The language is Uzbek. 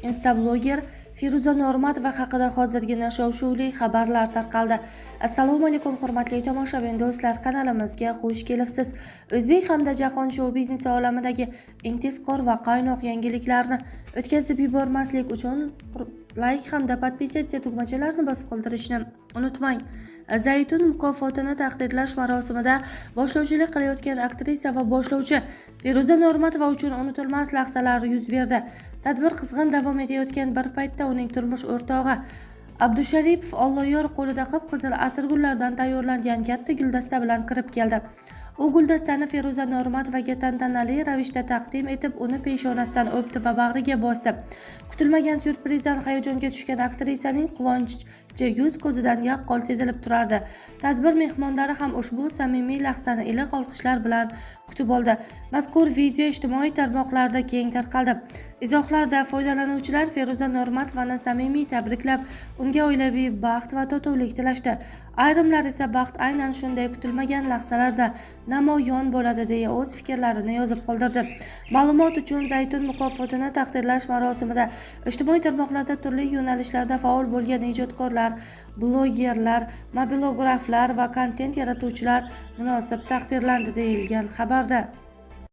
Instabloger Feruza Normatova haqida hozirgina shov-shuvli xabarlar tarqaldi. Assalomu alaykum, hurmatli tomoshabin do'stlar, kanalimizga xush kelibsiz. O'zbek hamda jahon shou biznesi olamidagi eng tezkor va qaynoq yangiliklarni o'tkazib yubormaslik uchun layk hamda подписаться tugmachalarini bosib qoldirishni unutmang. Zaytun mukofotini taqdirlash marosimida boshlovchilik qilayotgan aktrisa va boshlovchi Feruza Normatova uchun unutilmas lahzalar yuz berdi. Tadbir qizg'in davom etayotgan bir paytda uning turmush o'rtog'i Abdusharipov Olloyor qo'lida qip-qizil atirgullardan tayyorlangan katta guldasta bilan kirib keldi. U guldastani Feruza Normatovaga tantanali ravishda taqdim etib, uni peshonasidan o'pdi va bag'riga bosdi. Kutilmagan syurprizdan hayajonga tushgan aktrisaning quvonchi yuz ko'zidan yaqqol sezilib turardi. Tadbir mehmonlari ham ushbu samimiy lahzani iliq olqishlar bilan kutib oldi. Mazkur video ijtimoiy tarmoqlarda keng tarqaldi. Izohlarda foydalanuvchilar Feruza Normatovani samimiy tabriklab, unga oilaviy baxt va totuvlik tilashdi. Ayrimlar esa baxt aynan shunday kutilmagan lahzalarda namoyon bo'ladi, deya o'z fikrlarini yozib qoldirdi. Ma'lumot uchun, Zaytun mukofotini taqdirlash marosimida ijtimoiy tarmoqlarda turli yo'nalishlarda faol bo'lgan ijodkorlar, blogerlar, mobilograflar va kontent yaratuvchilar munosib taqdirlandi, deyilgan xabarda.